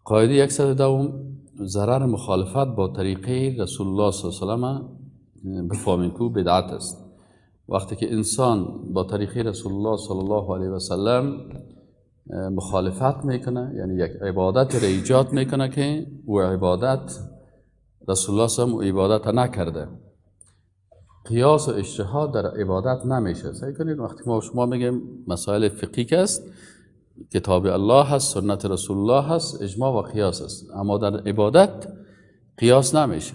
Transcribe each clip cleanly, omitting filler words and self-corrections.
قاعده 102، ضرر مخالفت با طریقه رسول الله صلی الله علیه و سلم بفهمیم که بدعت است. وقتی که انسان با طریقه رسول الله صلی الله علیه و سلم مخالفت میکنه، یعنی یک عبادت را ایجاد میکنه که او عبادت رسول الله صلی الله علیه و عبادت نکرده، قیاس و اجتهاد در عبادت نمیشه. سعی کنید وقتی ما شما میگیم مسائل فقهی که است، کتاب الله هست، سنت رسول الله هست، اجماع و قیاس است، اما در عبادت قیاس نمیشه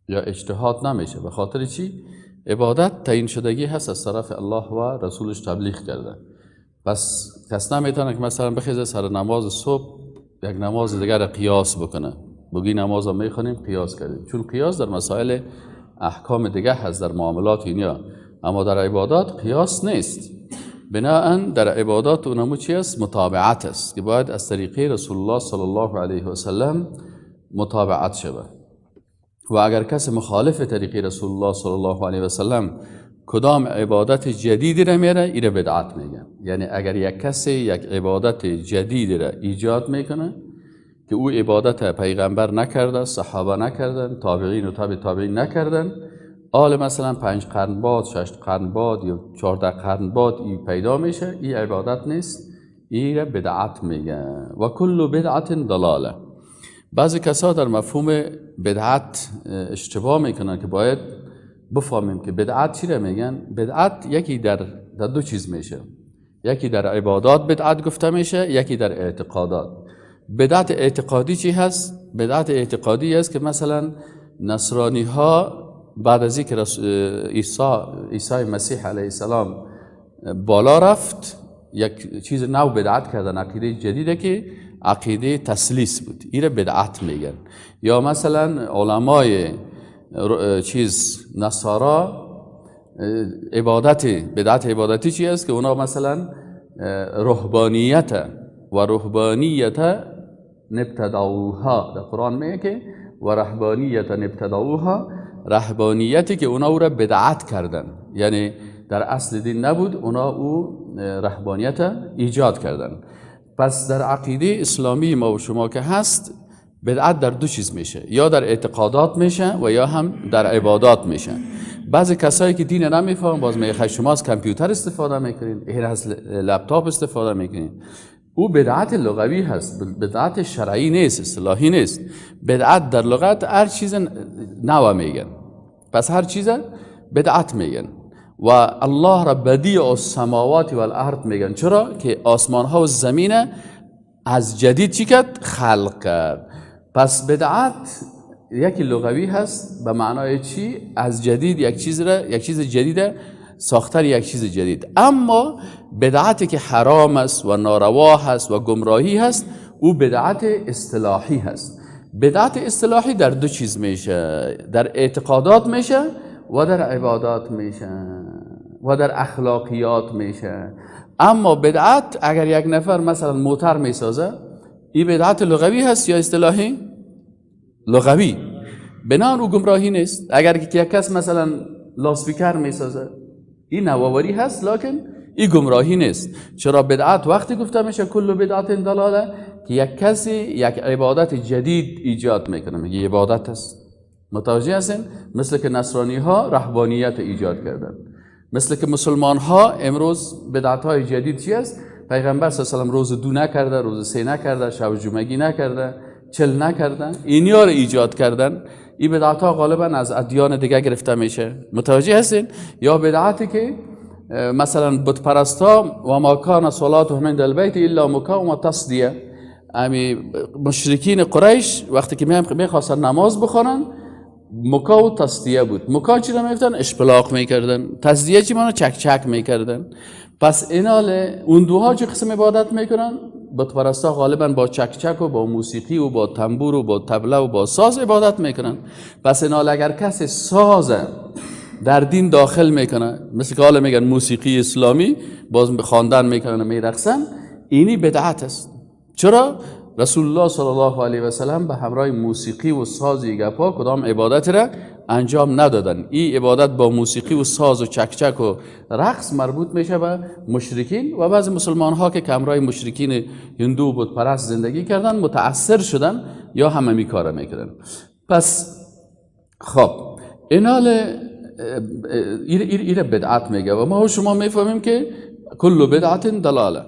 یا اجتهاد نمیشه. به خاطر چی؟ عبادت تعیین شدگی هست از طرف الله و رسولش تبلیغ کرده. پس کس نمیتونه که مثلا بخیزه سر نماز صبح یک نماز دیگر قیاس بکنه، بگی نماز رو میخوانیم قیاس کردیم، چون قیاس در مسائل احکام دیگه هست، در معاملات اینیا، اما در عبادات قیاس نیست. بناهن در عبادات اونمو چی است؟ متابعت است که باید از طریقه رسول الله صلی الله علیه و سلم متابعت شود. و اگر کس مخالف طریقه رسول الله صلی الله علیه و سلم کدام عبادت جدیدی را میاره، ایره بدعت میگن. یعنی اگر یک کسی یک عبادت جدیدی را ایجاد میکنه که او عبادت پیغمبر نکرده، صحابه نکردن، تابعین و تابع تابعین نکردن، آل مثلا 5 قرن بعد، 6 قرن بعد یا 14 قرن بعد این پیدا میشه، این عبادت نیست، این را بدعت میگن. و کل بدعت ضلاله. بعضی کسا در مفهوم بدعت اشتباه میکنن که باید بفهمیم که بدعت چی را میگن. بدعت یکی در دو چیز میشه، یکی در عبادات بدعت گفته میشه، یکی در اعتقادات. بدعت اعتقادی چی هست؟ بدعت اعتقادی است که مثلا نصرانی ها بعد از اینکه عیسی مسیح علیه السلام بالا رفت، یک چیز نو بدعت کردن، عقیده جدیده که عقیده تثلیث بود، این بدعت میگن. یا مثلا علمای چیز نصارا عبادت، بدعت عبادتی چی است که اونا مثلا رهبانیت و رهبانیت نبتدعوها، در قرآن میگه که و رهبانیت نبتدعوها، رهبانیتی که اونا او را بدعت کردن، یعنی در اصل دین نبود، اونا او رهبانیت ایجاد کردن. پس در عقیده اسلامی ما و شما که هست، بدعت در دو چیز میشه، یا در اعتقادات میشه و یا هم در عبادات میشه. بعضی کسایی که دین نمیفهمن باز میگه شما از کامپیوتر استفاده میکنین، این از لپتاپ استفاده میکنین، او بدعت لغوی هست، بدعت شرعی نیست، اصطلاحی نیست. بدعت در لغت هر چیز نو میگن، پس هر چیز بدعت میگن. و الله را بدیع السماوات والارض میگن، چرا که آسمان ها و زمین از جدید چی کرد؟ خلق کرد. پس بدعت یکی لغوی هست به معنای چی؟ از جدید یک چیز را، یک چیز جدید ساختن، یک چیز جدید. اما بدعتی که حرام است و ناروا هست و گمراهی هست، او بدعت اصطلاحی هست. بدعت اصطلاحی در دو چیز میشه، در اعتقادات میشه و در عبادات میشه و در اخلاقیات میشه. اما بدعت اگر یک نفر مثلا موتر میسازه، این بدعت لغوی هست یا اصطلاحی؟ لغوی. بنان او گمراهی نیست. اگر یک کس مثلا لاسپیکر میسازه، این نوآوری هست، لکن این گمراهی نیست. چرا بدعت وقتی گفته میشه کل بدعت ضلاله که یک کسی یک عبادت جدید ایجاد میکنه، میگه عبادت است. متوجه هستین؟ مثل که نصرانی ها رهبانیت ایجاد کردن، مثل که مسلمان ها امروز بدعت های جدید چی است؟ پیغمبر صلی الله علیه و سلم روز 2 نکرده، روز 3 نکرده، شب جمعگی نکرده، 40 نکردن، اینیا رو ایجاد کردن. این بدعت ها غالبا از ادیان دیگه گرفته میشه. متوجه هستین؟ یا بدعتی که مثلا بت پرستا و ما کان صلاتهم عند البیت الا مکاء و تصدیه، امی مشرکین قریش وقتی که میخواستن نماز بخوانن، مکا و تصدیه بود. مکا چی رو میگفتن؟ اشپلاق میکردن. تصدیه چی معنی؟ چک چک میکردن. پس اینال اون دوها چه قسم عبادت میکنن؟ بت پرستا غالبا با چک چک و با موسیقی و با تنبور و با طبله و با ساز عبادت میکنن. پس اینال اگر کسی ساز در دین داخل میکنه، مثل که حالا میگن موسیقی اسلامی، باز خواندن میکنن و میرقصن، اینی بدعت است. چرا؟ رسول الله صلی الله علیه و سلم به همراه موسیقی و ساز گپا کدام عبادت را انجام ندادن. این عبادت با موسیقی و ساز و چکچک و رقص مربوط میشه به مشرکین و بعض مسلمان ها که کمرای مشرکین هندو بت پرست زندگی کردن، متاثر شدن یا هم همی کار میکردن. پس خب، اینال ایره بدعت میگه و ما و شما میفهمیم که کل بدعة ضلالة.